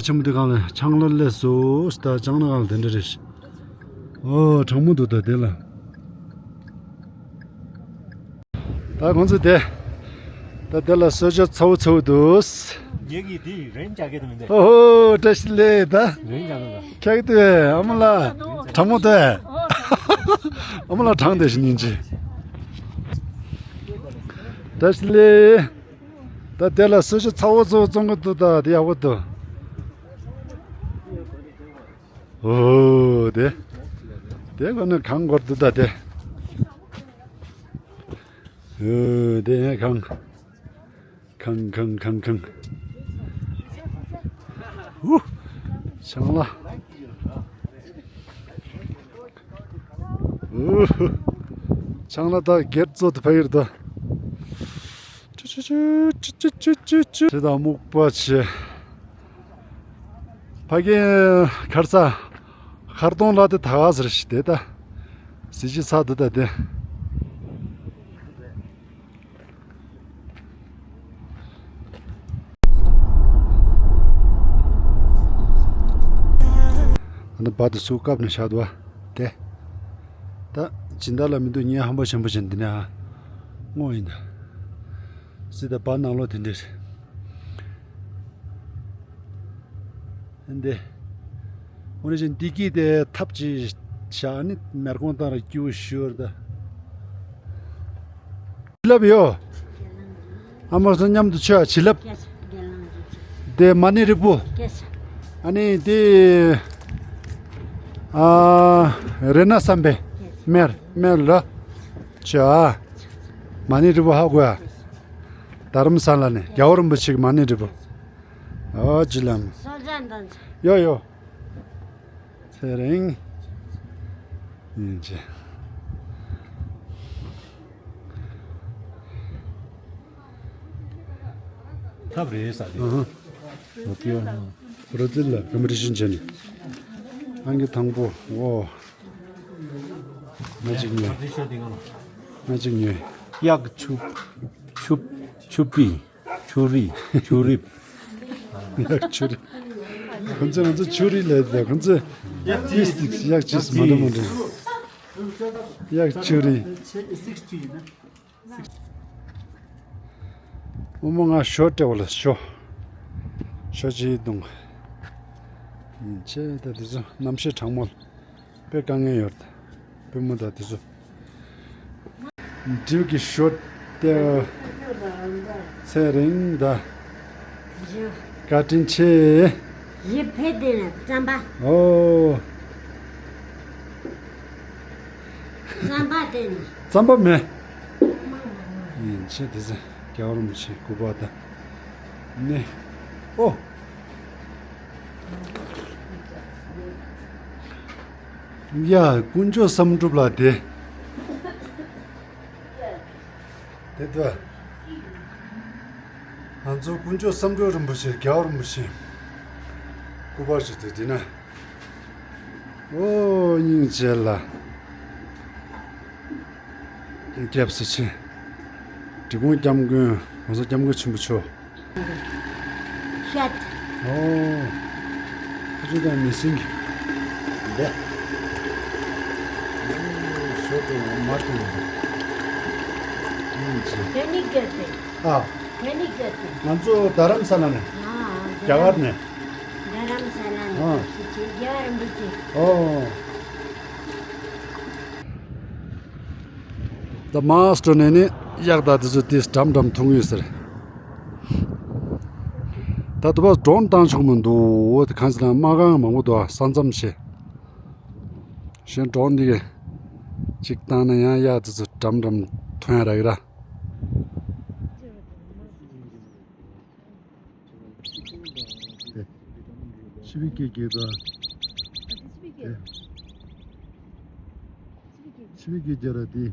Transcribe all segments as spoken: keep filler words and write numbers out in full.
ཆེན་མོ་དེ་གང་ལ་ཆང་ལ་སླེབས་སོ། ད་ཆང་ལ་གང་ལ་དེ་འདྲ་རེད། ཨོ་གྲང་མོ་འདུག་ད་དེ་ལ། ད་ཁོང་ཚོ་དེ། ད་དེ་ལ་གསོལ་ཇ་ཚ་བོ་ཚ་བོ་འདུག་ངེད་ཀྱིས་དེ་རན་རྒྱག་གི་དང་མི་འདྲ། ཨོ་ཧོ་བཀྲ་ཤིས་བདེ་ལེགས་ད། རན་རྒྱག་གི་དང་། ཁྱག་ཏུ་ཨ་མ་ལགས་གྲང་མོ་ཏོ། ཨ་མ་ལགས་གྲང་དེ་ཞིག་ཉིན་གཅིག་བཀྲ་ཤིས་བདེ་ལེགས། ད་དེ་ལ་གསོལ་ཇ་ཚ་བོ་ཚ་བོ་བཙོང་གི་འདུག་ད་དེ་ཡག་པོ་འདུག་ཨོ་དེ། དེ་ཁོ་ན་གང་འགོར་འདུག་ད་དེ། ཨོ་དེ་ཡང་གང་། གང་གང་གང་གང་། ཧུ། ཆང་ལ། ཧུ། ཆང་ལ་ད་སྒེར་གཙོ་དུ་ཕ་གིར་ད། ཅུ་ཅུ་ཅུ་ཅུ་ཅུ་ཅུ་ཅུ་ཅུ། དེ་དང་སྨུག་པ་ཆེ། ཕ་གི་ཁར་ས། ཁར་གཏོང་ལ་དེ་ད་ག་ཟེར་ཞིག་དེ་ད། གཟི་བརྗིད་ཚ་འདུག་ད་དེ། ཨ་ནི་བ་དེ་སུ་བཀབ་ནས་བཞག་འདུག་བ། དེ། ད་སྦྱིན་བདག་ལ་མི་འདུག་ངའི་ཧམ་པ་ཞན་པོ་ཅན་འདི་ནས་ཨ། སྔོ་ཡིན་ད། སྲིད་ད་བ་ནང་ལོགས་དེ་འདྲས། འདི། འོ་ན་ཅིག་འདི་གི་དེ་ཐབ་ཅིག་བཞག་ནི་མེར་གོང་བཏང་ར་སྐྱིད་པོ་ཞུ་བར་ད། བྱིན་རླབས་ཡོད། ཨ་མ་སོ་མཉམ་དུ་མཆོད་བྱིན་རླབས། དེ་མ་ཎི་རིལ་བུ། ཨ་ནི་དེ། ཨ། རེ་ན་བསམ་པའི། མེར་མེར་ལ། མཆོད་ཨ། མ་ཎི་རིལ་བུ་ཧ་གོ་ཨ། རྡ་རམ་ས་ལ་ནས་རྒྱལ་བ་རིན་པོ་ཆེ་གི་མ་ཎི་རིལ་བུ། ཨོ་ཅི་ལམ། སོ་ཇ་འདོན། ཡོ་ཡོ། ཚེ་རིང་། ཡིན་ཅེ། ཐབ་རེད་ས་དེ། ཨ་ཧ། ཨོ་ཀེ། རོ་ཙི་ལ་ཀམ་པི་ཊི་ཤན་བྱས་ནས། ཨང་ཀི་དང་པོ། ཨོ། ང་གཅིག་ཉོས། ང་གཅིག་ཉོས། གཡག་ཆུ། ཆུ། ཆུ་པི། ཆུ་རི། ཆུ་རི། གཡག་ཆུ་རི། ཁོང་ཚོས་ང་ཚོ་ཆུ་རི་ལབ་ཡོད་པ། ཁོང་ཚོས་གཡག་ཅིས་གཡག་ཅིས་མ་འདྲ་མ་འདྲ། གཡག་ཆུ་རི། དབུ་མ་ང་ཞོ་སྤྲད་པ་ལ་ཞོ། ཞོ་ཅིག་བཏུང་། ཡིན་ཆེ་ད་དེ་ཚོ་གནམ་གཤིས་གྲང་མོ་ལ། དཔེ་དཀའ་ངལ་ཡོད་རེད། པུས་མོ་དང་དེ་ཚོ། འབྲུ་གི་ཞོ་སྟེ། ཚེ་རིང་ད། བཀའ་དྲིན་ཆེ། ཡི་ཕེ་དེ་ནི་རྩམ་པ། ཨོ། རྩམ་པ་དེ་ནི། རྩམ་པ་མེད། ཡིན་ཆེ་དེ་ཚོ་རྒྱལ་བ་རིན་པོ་ཆེ་སྐུ་པར་དང་། ནི། ཨོ། ཡ། དཀོན་མཆོག་བསམ་གྲུབ་ལགས་དེ། དེ་ལྟ། ང་ཚོ་དཀོན་མཆོག་བསམ་གྲུབ་རིན་པོ་ཆེ་རྒྱལ་བ་རིན་པོ་ཆེ། སྐུ་པར་ཞིག་དེ་དེ་ན། ཨོ་སྙིང་རྗེ་ལ། སྐྱབས་སུ་མཆི། འབྲི་གུང་སྐྱབས་མགོན་༸གོང་ས་༸སྐྱབས་མགོན་ཆེན་པོ་མཆོག་ཤད། ཨོ། ཁོ་ཚོ་དང་མི་སེང་གི། འདི། ཨོ། ཞོ་དང་མར་དང་། ཨིན་ཅི། དེ་ནི་གལ་ཏེ། ཨ། དེ་ནི་གལ་ཏེ། ང་ཚོ་རྡ་རམ་ས་ལ་ནས། ཨ། རྒྱ་གར་ནས། རྡ་རམ་ས་ལ་ནས། ཨ། རྒྱལ་བ་རིན་པོ་ཆེ། ཨོ། ད་མར་འགྲོ་ནས་ནི་གཡག་དང་དེ་ཚོ་དེ་འགྲམ་འགྲམ་འཐུང་གི་ཡོད་ཟེར། ད་དུ་བ་ཌོན་བཏང་ཆོག་མི་འདུག་འོ་དེ་གང་ཟེར་ན་མ་གང་མང་པོ་འདུག་ས་མཚམས་ཆེ། གཞན་ཌོན་འདི་གི་གཅིག་བཏང་ན་ཡང་གཡག་དེ་ཚོ་འགྲམ་འགྲམ་འཐུང་ཡ་རག་གི་ར། ཆི་བི་ཀེ་ཀེ་ད། ཆི་བི་ཀེ་ར་དེ།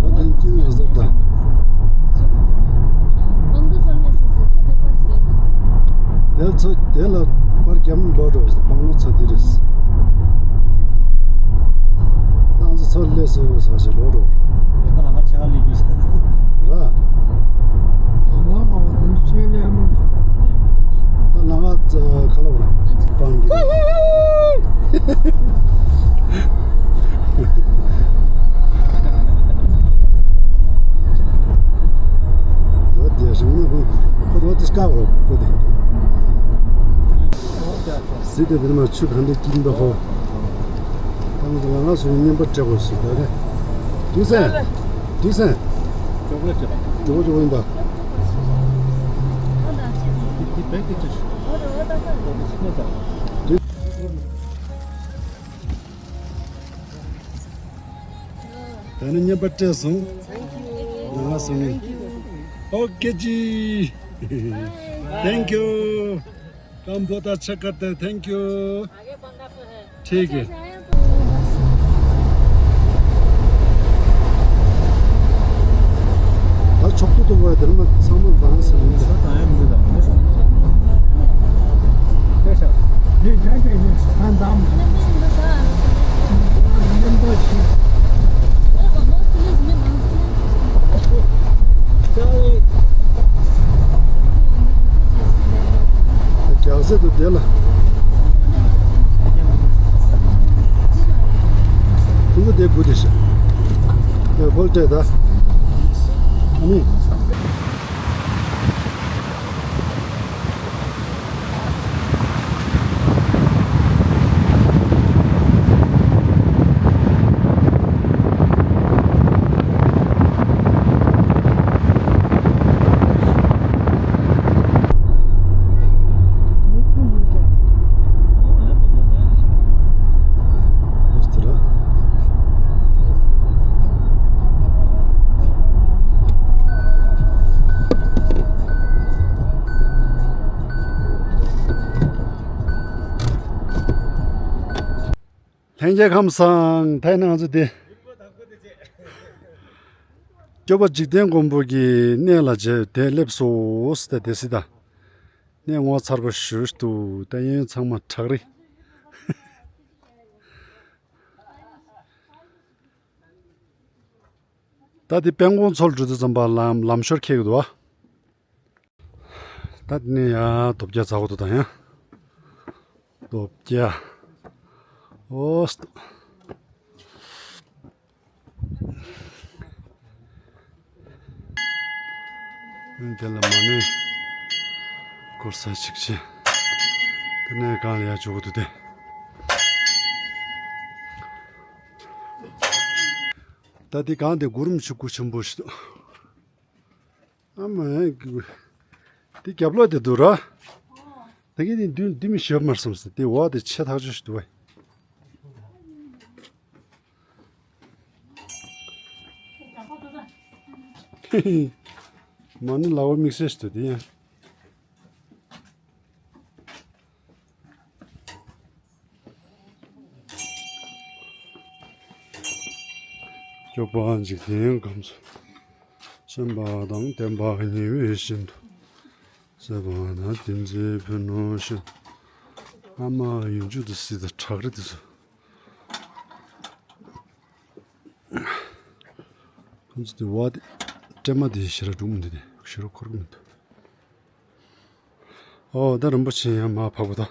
ཨ་དེ་ཀི་ཡོད་ཟེར་ད། དེ་ཚོ་དེ་ལ་པར་རྒྱབ་ནས་ལོག་འགྲོ་ཟེར། སྤང་ངོ་ཚོ་དེ་རེད། ཏང་ཚོ་ཚོ་ལས་སུ་ས་ཞིག་ལོག་འགྲོ། ད་ལ་ང་ཆེ་ག་ལས་རྒྱུ་ཟེར། ར། ད་ང་ང་བ་དེ་འདྲ་ཆེ་ལས་མ་འགྲོ། ད་ལ་ང་ཚོ། ཀ་བར་བཀོད་དེ། སྲིད་དེ་དེར་མ་ཆུ་གང་དུ་སྐྱིད་འདུག་ཧོ། ཏང་ཙུ་ལ་ང་སོང་བརྙན་པར་སྤྲད་དགོས་སུ་ད་རེ། དུས་སེ། དུས་སེ། ཇོ་བོ་ཇོ་བོ་ཡིན་ད། ད་ནི་བརྙན་པར་སྤྲད་སོང་། ང་སོང་ནས། ཨོ་ཀེ་ཇི། Thank you. काम बहुत अच्छा करते हैं। Thank you. ठीक है। ད་ཆོག་ཏུ་འདུག་བ་དེར་མ་ཚང་མ་བདག་ཟེར་ཡིན་ད། རྒྱག་ས་དུ་དེ་ལ། ཁོང་ཚོ་དེ་དགུ་དེ་ཤ། ཨེ་ཁོལ་སྤྲད་ད། ཨ་ནི། ལྷན་རྒྱས་ཁམས་བཟང་། ཐའི་ནང་ཚོ་དེ། སྐྱོབ་པ་འཇིག་རྟེན་མགོན་པོ་གི་གནས་ལ་བྱས་དེ་སླེབས་སོ་ཟེར་ཏེ་དེ་སྲིད་ད། གནས་ངོ་མཚར་པོ་ཞུ་འདུག་ད་གཡས་གཡོན་ཚང་མ་བྲག་རི། ད་དེ་དཔལ་མགོན་མཚོ་ལ་འགྲོ་དུས་ཙམ་པ་ལམ་ལམ་ཞོར་ཁེལ་གི་འདུག་བ། ད་དེ་ནས་ཡ་རྡོ་བརྒྱ་འཛེག་དགོས་འདུག་ད་ཡ། རྡོ་བརྒྱ། ཨོ་སྟོ། དེ་ལ་མ་ཎི་སྐོར་ས་ཅིག་བྱས། དེ་ནས་གང་ལ་ཡ་འཇུག་གི་འདུག་སྟེ། ད་དེ་གང་དེ་གུ་རུ་མཆོད་སྐུ་ཆེན་པོ་ཞིག་འདུག་ཨ་མ་ཡ་གི། དེ་རྒྱབ་ལོགས་དེ་འདུག་ར། ད་གིན་དེ་འདུས་འདུས་མི་ཤོར་མར་སོང་ཟེར་དེ་འོག་དེ་ཆེ་ཐག་ཆོད་ཞིག་འདུག་བས། མ་ཎི་ལ་འོ་དམིགས་བསལ་ཞིག་འདུག་དེ་ཡང་། སྐྱོབ་པ་འཇིག་རྟེན་ཁམས་སུ། ཤན་པ་དང་བསྟན་པ་ཉེ་བའི་ཤིན་ཏུ། སྲེད་པ་དང་བསྟན་འཛིན་ཕུ་ནུ་ཤིན། ཨ་མ་ཡུན་ཅུ་དུ་སྲིད་དུ་བྲག་རི་དུ་སུ། ཁོང་ཚོ་དེ་བ་དེ་སྲན་མ་དེ་ཞེ་དྲག་འགྲོ་མི་འདུག་དེ་ཞེ་དྲག་འཁོར་གི་མི་འདུག་ཨོ་ད་རིན་པོ་ཆེ་ཡང་མར་བབས་པ་ད།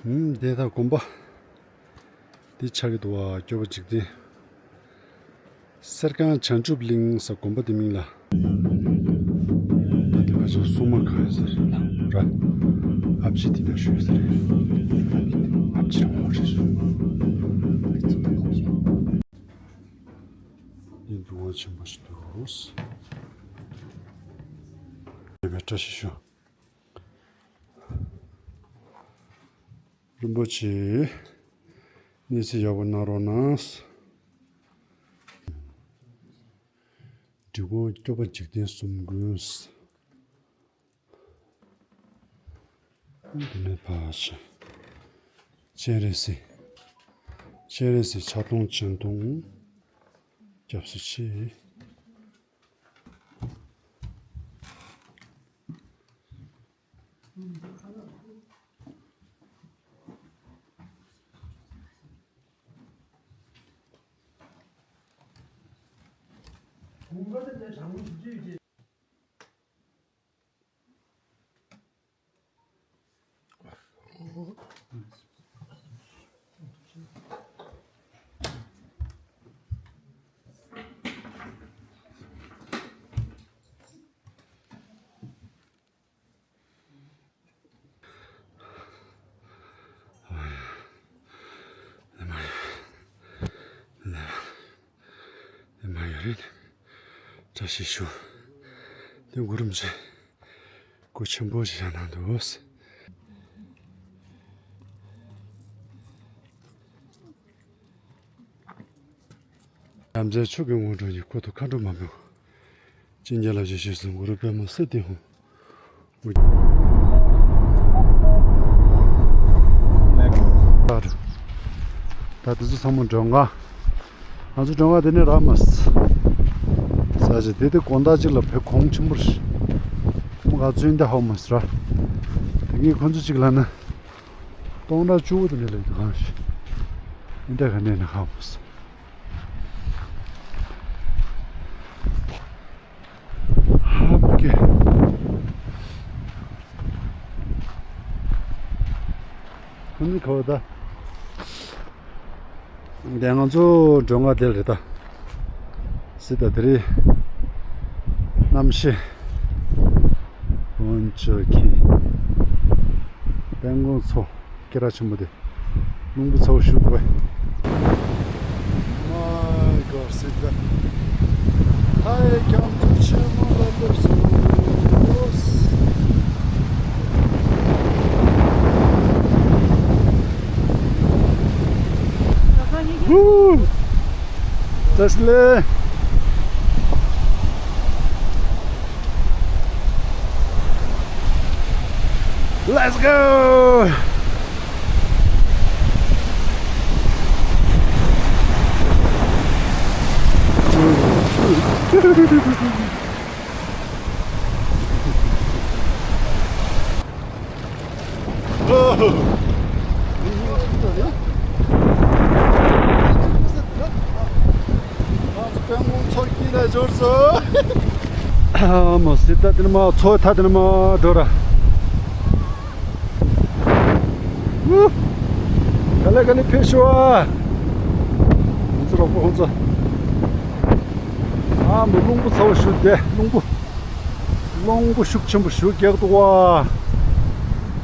ཨུམ་དེ་ད་དགོན་པ་དེ་ཆགས་ཀྱི་འདུག་བ། སྐྱོབ་པ་འཇིག་རྟེན། གསེར་ཁང་བྱང་ཆུབ་གླིང་ཟེར་དགོན་པ་དེ་མིང་ལ། ད་དེ་ཁ་ཆེ་སྲུང་མ་གང་ཡོད་ཟེར་ར། ཨ་ཕྱི་དེ་ན་ཞུས་ཟེར། ཨ་ཕྱི་རང་བ་རེད། ཡིན་འདུག་བ་ཆེན་པོ་ཞིག་འདུག་དེ་བས་བཀྲ་ཤིས་ཤོག་རིན་པོ་ཆེ། གནས་ཚུལ་ཡག་པོ་གནང་རོགས་གནང་། འབྲི་གུང་སྐྱོབ་པ་འཇིག་རྟེན་གསུམ་མགོན། འདི་ནས་ཕར་ཕྱིན། སྤྱན་རས་གཟིགས། སྤྱན་རས་གཟིགས་ཕྱག་སྟོང་སྤྱན་སྟོང་། སྐྱབས་སུ་མཆི། བཀྲ་ཤིས་ཞུ། དེ་གུ་རུ་མཇལ། སྒོ་ཆེན་པོ་ཞིག་བཞག་གནང་འདུག། ཡ་མཚན་མཆོག་གི་དངོས་གྲུབ་ཀྱི་སྐུ་ཐོག་མཁའ་འགྲོ་མ་འབོད། བྱིན་གྱིས་བརླབ་ཅིང་བཞུགས་སུ་གུ་རུ་པདྨ་སིདྡྷི་ཧཱུྃ། ད་དེ་ཚོ་ཚང་མ་མགྲོན་ཁང་། ང་ཚོ་མགྲོན་ཁང་དེ་ནས་རག་མ་སོང་། ས་ཆ་དེ་དེ་དགོང་དག་ཅིག་ལ་བོད་གོང་ཆེན་པོ་རེད། ཁོ་མོ་ག་ཚོད་འདི་ཧ་མ་སོང་ར། དེ་གིས་ཁོ་ཚོ་ཅིག་ལ་ན། སྟོང་ཕྲག་བཅུ་དགུ་དེ་འདྲ་ལས་འདུག་གང་ཞིག་འདི་འདྲ་ག་ནས་ན་ཧ་མ་སོང་། ཧ་མ་གེ། ཁོ་ནི་ཁོ་ད། འདི་ང་ཚོ་མགྲོན་ཁང་དེ་རེད་ད། སི་ད་དེ་རེད། གནམ་གཤིས། འོན་ཅོ་ཁེ། དཔལ་མགོན་མཚོ། སྐེད་རགས་ཆེན་པོ་དེ། རླུང་བུ་ཚ་བོ་ཤུགས་དགོས། མའི་གོ་སི་ད། ཧའི་ཁྱམས་ཚུལ་ཆེན་མོ་ལ་སླེབས་སོང་། ཧུ། བཀྲ་ཤིས་བདེ་ལེགས། Let's go! དཔལ་མགོན་མཚོ་དཀྱིལ་ལ་འབྱོར་སོང་། ཨ་མ་སི་ད་དེ་ནས་མར་མཚོ་མཐའ་དེ་ནས་མར་འགྲོ་ར། ཨུ། ག་ལེ་ག་ལེ་ཕེབས་ཤོག་ཨ། ང་ཚོ་རོགས་པ་ཁོང་ཚོ། ཨ་མ་རླུང་བུ་ཚ་བོ་ཞུ་བདེ་རླུང་བུ། རླུང་བུ་ཤུགས་ཆེན་པོ་ཞུ་རྒྱག་འདུག་བ།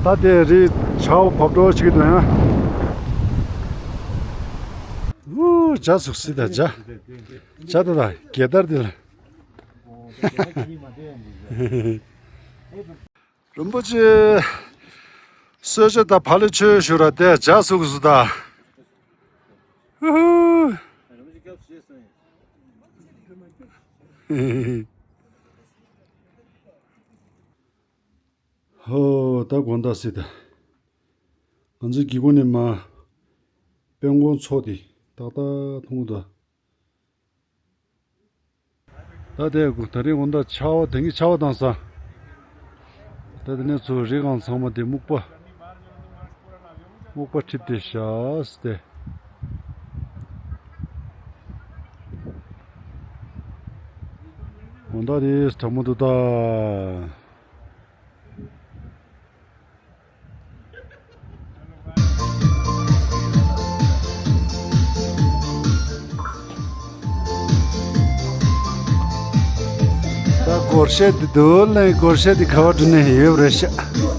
ད་དེ་རི་བྱ་བ་བབས་འགྲོ་བྱེད་ཀྱི་འདུག་ཡང་། ཨུ་ཇ་ཟུག་སི་ད་ཇ། ཇ་ད་ད་རྒྱལ་དར་དེ་ལ། རིན་པོ་ཆེ། གསོལ་ཇ་ད་བ་ལེ་མཆོད་ཞུ་ར་དེ་ཇ་ཟུག་ཟུག་ད། ཧུ་ཧུ། ཧོ། ད་དགོང་དག་སྲིད་ད། ང་ཚོའི་སྒེའུ་ཁུང་ནས་མར་དཔལ་མགོན་མཚོ་དེ་ཏག་ཏག་མཐོང་གི་འདུག། ད་དེ་དགོང་ད་རེས་དགོང་དག་ཆར་པ་དེང་གི་ཆར་པ་བཏང་ས། ད་དེ་ནས་ཚུར་རི་སྒང་ཚང་མ་དེ་སྨུག་པ། སྨུག་པ་འཁྲིབས་ཏེ་བཞག་སྟེ། དགོང་དག་དེ་གྲང་མོ་འདུག་ད། ད་སྒོར་གཞས་འདི་འདུག་ལེ། སྒོར་གཞས་འདི་ག་བ་འགྲོ་ནས་ཡོད་རེད་ཤག།